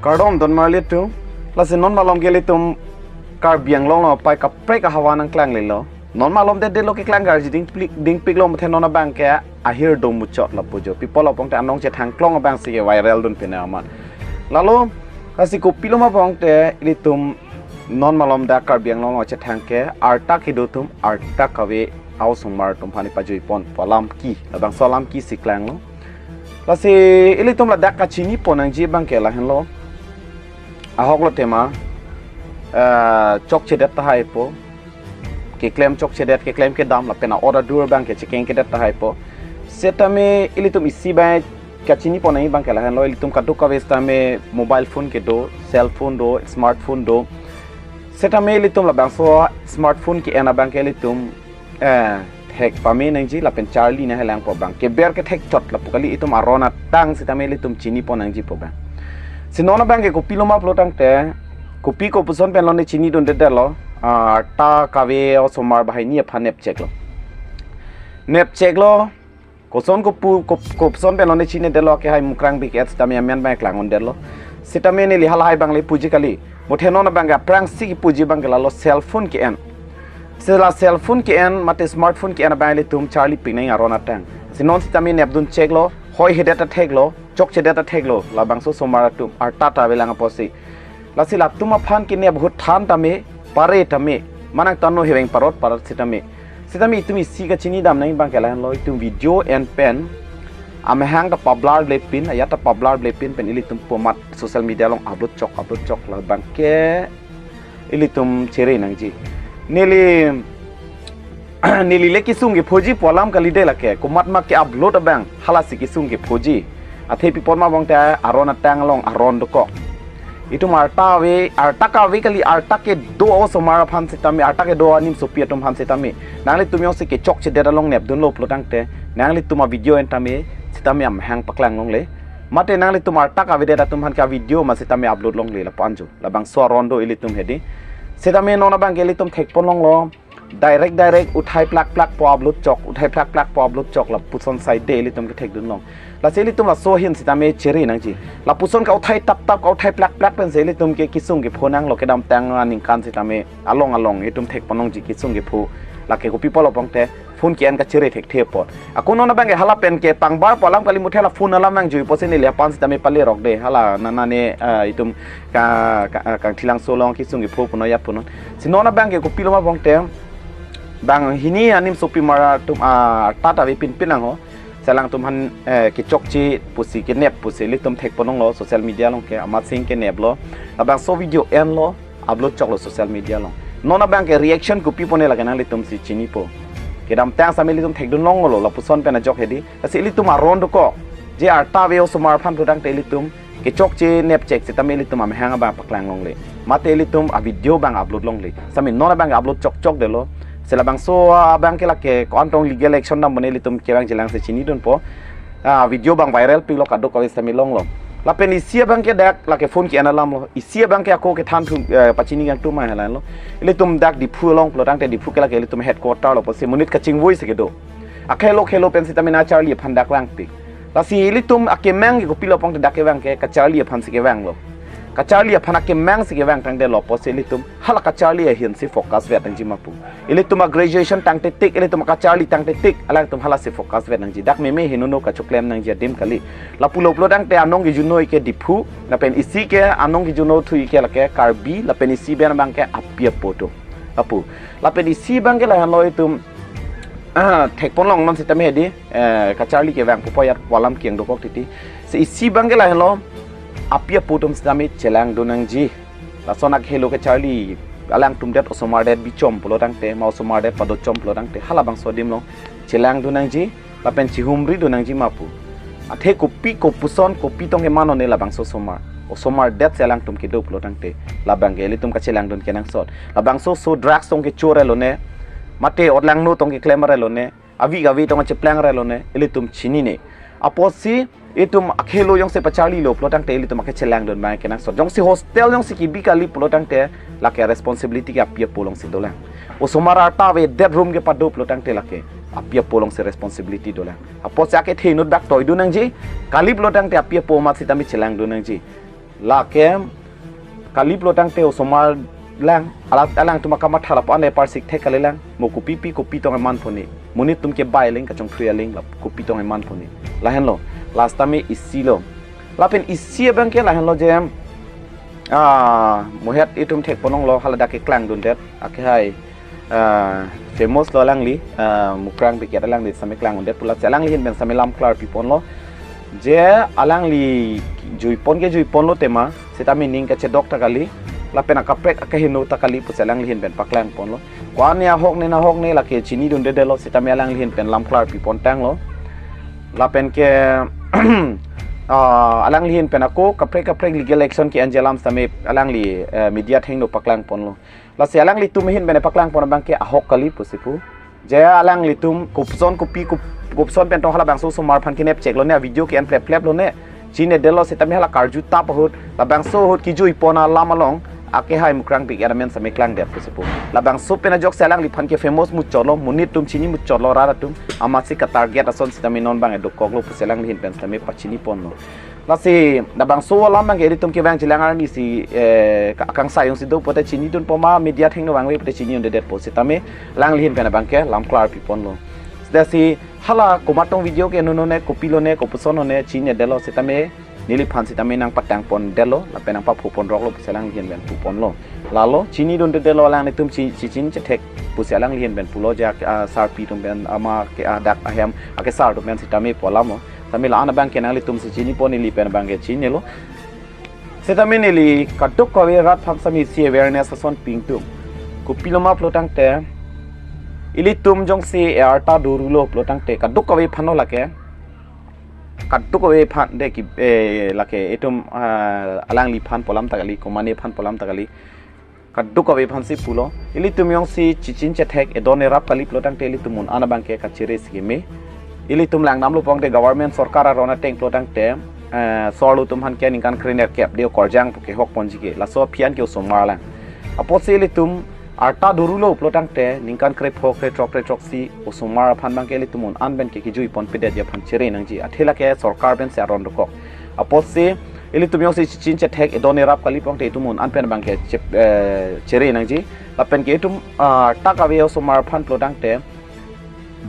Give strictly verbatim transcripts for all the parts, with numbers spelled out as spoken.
Kardom don marli atum. Lasi non malom ke ilitum Karbi Anglong along apai kaprek ahavar nangklanglelo. Non malom det det lo keklang garji dingpik, dingpik lo, muthe non abang ke ahir do muchot lapu jo. Pi apot lo pon te anong chethang klong abang si ke viral dun pine amat. Lalo, lasi kopilo ma pon te ilitum non malom dak Karbi Anglong along chethang ke arta kedo atum arta kave a-osomar atum aphan pajui pon pu alam ke. Labangso alam ke si klanglo. Lasi ilitum ladak kachini pon nangji abang ke lahenlo. Ahok lo tema, eh, chokchedet tahai po. Keklem chokchedet, keklem kedam lapen a-order dur abang ke chekeng kedet tahai po. Setame ilitum isi bai kachini pon nangji abang ke lahenlo, ilitum kadokave setame mobile phone kedo, cell phone do, smartphone do. Setame ilitum labangso smartphone ke-en abang ke ilitum, eh, thek pame nangji lapen charli nanghelang po abang. Keber kethek chot lapu kali, itum aron atang setame ilitum chini pon nangji po abang. Si non abang ke kopilo ma pulo tangte, kopi kopuson pen lo ne chini dunde det lo, ah, arta kave osomar banghini aphan nepchek lo. Nepchek lo, koson kopu, kop-, kopuson pen lo ne chini det lo, ke hai Mukrang Big Ed setame amen abang klang un det lo. Setame neli halahai abang le puji kali. Muthe non abang ke aphrangsi puji abang ke lalo cell phone ke-en. Si la cell phone ke-en, mate smartphone ke-en abang ilitum charli pik nang aron atang. Si non setame nepdun chek lo, hoi hedet ta thek lo, chokchedet ta thek lo, labangso osomar atum arta ta avelang apotsi. Lasi latum aphan kenep ahut than tame, pare tame, manang tano heveng parot parot setame. Setame itum isi kachini dam nangji abang ke lahenlo, itum video en pen amahang ta pablar lepin, ayat ta pablar lepin pen ilitum pu amat social media along upload chok, upload chok, labang ke ilitum chere nangji. Neli, neli le kesung kephoji pu alam kalidet lake, komat ma ke-upload abang, halasi kesung kephoji. Athe pi apot ma pon te aron atang along aron dokok. Itum arta ave, arta kave kali, arta kedo osomar aphan setame, arta kedo animsopi atum aphan setame, nanglitum jongsi kechokchedet along nepdunlo pulo tangte, nanglitum a-video en tame setame amahang paklang longle. Mate nanglitum arta kavedet atum aphan ke a-video ma setame upload longle lapu anjo. Labangso aron do ilitum hedi. Setame non abang ke ilitum thek pon longlo. Direct direct uthai plak plak pu upload chok, uthai plak plak pu upload chok lapuson side ilitum kethek dun long. Lasi ilitum laso ahin setame chere nangji. Lapuson ka-uthai tap tap, ka-uthai plak plak pensi ilitum ke kesung kepho nanglo, kedamtang aningkan setame along along itum thek pon longji kesung kepho. Lake kopi apot lo pon te phone ke-en kachere thekthe apot. Ako non abang ke hala pen ke pangbar pu alam kali, muthe la phone alam nangjui apotsi neli aphan setame pale rok de. Hala nana ne, ah, itum ka, ka, ah, Kangthilangso along kesung kepho punon ya punon. Si non abang ke kopilo ma pon te, banghini animsopi mar atum, ah, arta ta ave pinpin nang ho. Si alangtum aphan, eh, kechokche pusi, kenep pusi ilitum thek pon longlo social media along ke, amat sing kenep lo. Labangso video en lo, upload chok lo social media along. Non abang ke reaction kopi pon ne lake nanglitum si chini po. Kedamtang setame ilitum thek dun longlo, lapuson pen ajok hedi. Lasi ilitum aron dokok. Je arta ave osomar aphan pulo tangte ilitum kechokche nepchek setame ilitum amahang abang paklang longle. Mate ilitum a-video abang upload longle. Setame non abang upload chok chok det lo. Si labangso abang ke lake ko-an tong legal action dam pon ne ilitum kevang chelang si chini dun po. Ah, video abang viral pik lo, kadokave setame longlo. Lapen isi abang ke dak lake phone ke-en alam lo. Isi abang ke ako kethan thu, eh, pachini kangtum ma helan lo. Ilitum dak Diphu along pulo tangte Diphu ke lake ilitum headquarter lo apotsi monit kachingvoi si kedo. Akhelo khelo pen setame nangcharli aphan dak vangpik. Lasi ilitum akemang ke kopilo pon te dak kevang ke kacharli aphan si kevang lo. Kacharli aphan akemang si kevang tangdet lo apotsi ilitum hala kacharli ahin si focus vet nangji ma pu. Ilitum a-graduation tangte tik, ilitum kacharli tangte tik, alangtum halasi focus vet nangji. Dak meme henono kachoklem nangji adim kali. Lapulo pulo tangte anong kejunoi ke Diphu, lapen isi ke anong kejuno thui ke lake Karbi, lapen isi pen abang ke api apo atum. Lapu. Lapen isi abang ke lahenlo itum, ah, thek pon long non setame hedi, eh, kacharli kevang pupo ya pu alam ke-en dokok titi. Si isi abang ke lahenlo, api apo atum setame chelang dun nangji. Lason akhelo kacharli, alangtum det osomar det bichom pulo tangte, ma osomar det padochom pulo tangte, halabangso adim along chelang dun nangji, lapen chihumri dun nangji ma pu. Athe kopi kopuson, kopi tong kemano ne labangso osomar. Osomar det si alangtum kedo pulo tangte, labang ke ilitum kachelang dun kenangsot. Labangso oso drugs tong kechor lo ne, mate otlangno tong keklem lo ne, avi kavi tong cheplang lo ne, ilitum chinine. Apotsi itum akhelo jongsi pacharlilo pulo tangte ilitum akechelang dun abang kenangsot. Jongsi hostel jongsi kebi kali pulo tangte lake responsibility ke api apo alongsi dolang. Osomar arta avedet room kepado pulo tangte lake api apo alongsi responsibility dolang. Apotsi akethe inut bak toi dun nangji, kali pulo tangte api apo amat setame chelang dun nangji. Lake kali pulo tangte osomar lang, alat alangtum akamatha lapu-an le parsik thek kalilang, mo kopipi kopi tong eman pone. Monit atum ke bai aling, kachongthui aling, la kopi tong eman pone. Lahenlo, last time isi lo. Lapen isi abang ke lahenlo je, ah, mohet itum thek ponong lo, hala dak keklangdundet, akehai, ah, famous lo alangli, ah, Mukrang Biket alangli sitame klangdundet pu, lasi alangli ahin pen sitame lam klarpi ponlo. Je alangli juipon ke juipon lo tema, sitame ning kachedok ta kali, lapen akaprek akaheno ta kali pusi alangli ahin pen paklang ponlo. Ko-an ne ahok ne nahok ne lake chinidundedetlo, sitame alangli ahin pen lam klarpi pontanglo. Lapen ke, ah, alangli ahin pen ako kaprek kaprek legal action ke-enji alam sitame alangli, eh, media athengno paklang ponlo. Lasi alanglitum ahin pen paklang pon abang ke ahok kali pusi pu. Je alanglitum kopuson kopi kop-, kopuson pen tong halabangso osomar aphan kenep chek lo ne, video ke-en plep plep lo ne. Chinedetlo sitame hala karju tap ahut, labangso ahut kejui pon alam along, akehai Mukrang Biket amen sitame klangdet pusi pu. Labangso pen ajoksi alangliphan ke famous muchotlo, monit atum chini muchotlo, rat atum, amatsi ka-target ason sitame non abang dokoklo pusi alangli ahin pen sitame pachini ponlo. Lasi labangso alam abang ke ilitum kevang jilang arni si, eh, ka-, kangsai jongsi do pote chinidun poma, media athengno vangve pote chinidundedet po, sitame alangli ahin pen abang ke lam klarpi ponlo. Sitasi hala komat tong video ke nunu ne, kopilo ne, kopuson ne, chinedetlo sitame neliphan sitame nangpatang pondetlo, lapen nangpaphu ponroklo pusi alangli ahin pen pu ponlo. Lalo chinidundedetlo, alanglitum chi-, chichin chethek pusi alangli ahin pen pulo, je, ah, sarpi atum pen ama ke, ah, dak ahem akesar atum pen sitame pu alam lo. Sitame la-an abang ke nanglitum si chini pon, neli pen abang ke chinilo. Sitame neli kadokave rat aphan sitame isi awareness ason pi ingtung. Kopiloma pulo tangte, ilitum jongsi arta dorulo pulo tangte, kadokave aphan lo lake. Kadokave aphan de ki, eh, lake itum, ah, alangliphan pu alam ta kali, komane aphan pu alam ta kali. Kadokave aphan si pulo. Ilitum jongsi chichin chethek edon erap kali pulo tangte ilitum un-an abang ke kachere si keme. Ilitum langdamlo pon te government sorkar aron ateng pulo tangte, eh, sorlo atum aphan ke ningkan krenerkep de okorjang pu kehok ponji ke. Laso aphi an ke osomar lang. Apotsi ilitum arta dorulo pulo tangte ningkan krepho, krethrok, krethrok si osomar aphan abang ke ilitum un-an pen ke kejui ponpedetji aphan chere nangji. Athe lake sorkar pen si aron dokok. Apotsi ilitum jongsi chichin chethek edon erap kali pon te itum un-an pen abang ke chep-, eh, chere nangji. Lapen ke itum, ah, arta kave osomar aphan pulo tangte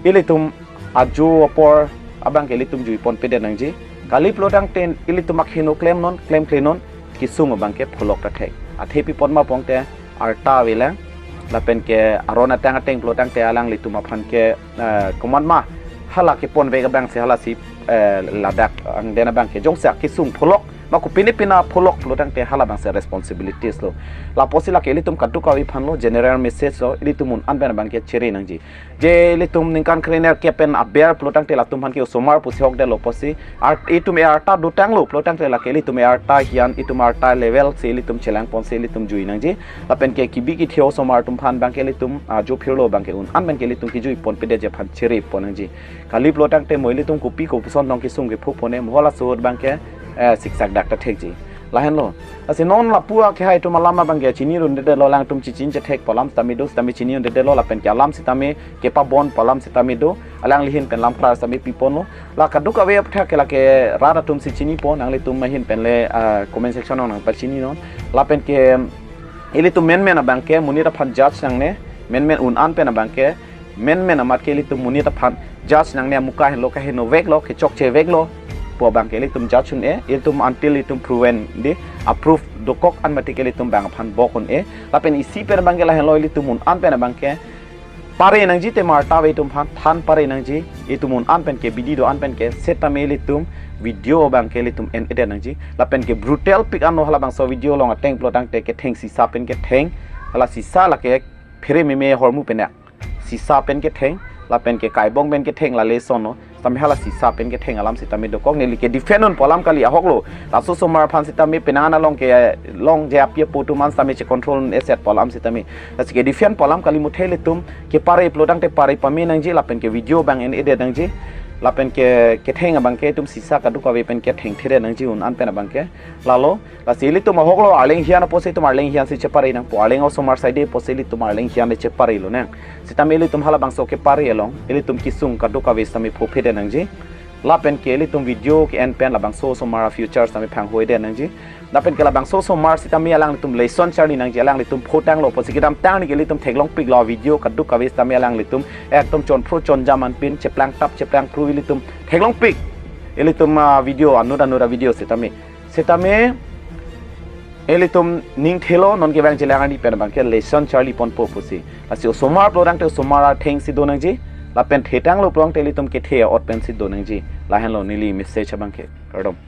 ilitum ajo apor abang ke ilitum jui ponpedet nangji. Kali pulo tangte ilitum akheno klemnon, klemklenon, kesung abang ke pholok ta thek. Athe pi pon ma pon te arta avelang. Lapen ke aron ateng ateng pulo tangte alanglitum aphan ke, eh, komat ma hala keponvek abang si hala si, eh, ladak angdeng abang ke jongsi akesung pholok, ma kopine pine pholok pulo tangte halabangso responsibilities lo. Lapusi lake ilitum kadokave aphan lo, general message lo, ilitum un-an pen abang ke chere nangji. Je ilitum ningkan krenerkep pen aber pulo tangte latum aphan ke osomar pusi hokdetlo pusi. Ar itum e arta dotanglo pulo tangte lake ilitum e arta kian, itum arta level si ilitum chelang ponsi ilitum jui nangji. Lapen ke kebi kethe osomar atum aphan abang ke ilitum, ah, ajo phirlo abang ke un-an pen ke ilitum kejui ponpedetji aphan chere pon nangji. Kali pulo tangte mo ilitum kopi kopuson tong kesung kephu pone, mo halaso ahut abang ke, eh, siksak dak ta thekji. Lahenlo. Lasi non lapu akehai atum alam abang ke chinidundedetlo, alangtum chichin chethek pu alam sitame do, sitame chinidundedetlo, lapen ke alam sitame kepabon pu alam sitame do, alangli ahin pen lam klar sitame pi ponlo. La kadokave aphuthak ke lake rat atum si chini pon, nanglitum ahin pen le, ah, comment section along nangpachininon. Lapen ke ilitum menmen abang ke monit aphan judge nangne, menmen un-an pen abang ke, menmen amat ke ilitum monit aphan judge nangne, amuka henlo, kahenoveklo, kechokcheveklo pu abang ke ilitum judge un-e, ilitum until ilitum proven de, a-proof dokok an mati ke ilitum bang aphan bok un-e. Lapen isi pen abang ke lahenlo, ilitum un-an pen abang ke pare nangji, tema arta ave atum aphan than pare nangji, itum un-an pen ke bidi do-an pen ke, sitame ilitum video abang ke ilitum en-edet nangji. Lapen ke brutal pik anlo halabangso video along ateng pulo tangte ketheng sisa pen ketheng, hala sisa lake phere meme ahormu pen ya. Sisa pen ketheng, lapen ke kaibong pen ketheng, la lesson lo. Sitame hala sisa pen ketheng alam sitame dokok, neli ke defend un pu alam kali, ahoklo. Laso osomar aphan sitame penang an along kelong je api apo atum an sitame che control un-eset pu alam sitame. Lasi ke defend pu alam kali, muthe ilitum kepare pulo tangte pare pame nangji, lapen ke video abang en-edet nangji. Lapen ke ketheng abang ke itum sisa kadokave pen kethengthedet nangji un-an pen abang ke. Lalo, lasi ilitum ahoklo, Arleng hian apotsi itum Arleng hian si chepare nangpo, Arleng osomar side apotsi ilitum Arleng hian le cheparelo nang. Sitame ilitum halabangso kepare along ilitum kesung kadokave sitame phophede nangji. Lapen ke ilitum video ke-en pen labangso osomar a-future sitame phanghoidennangji. Lapen ke labangso osomar sitame alanglitum lesson charli nangji, alanglitum photanglo pusi kedamtang arni ke ilitum theklongpiklo a-video kadokave sitame alanglitum ekdom chonphro chonjam anpin cheplangtap cheplangphru ilitum theklongpik. Ilitum a-video anut anut a-video sitame. Sitame ilitum ning thelo non kevang jilang arni pen abangke lesson charliponpo pusi. Lasi osomar pulo tangte osomar athengsi donangji. Lapen thetanglo pulo tangte ilitum kethe ot pensi donangji. Lahenlo neli message abangke. Kardom.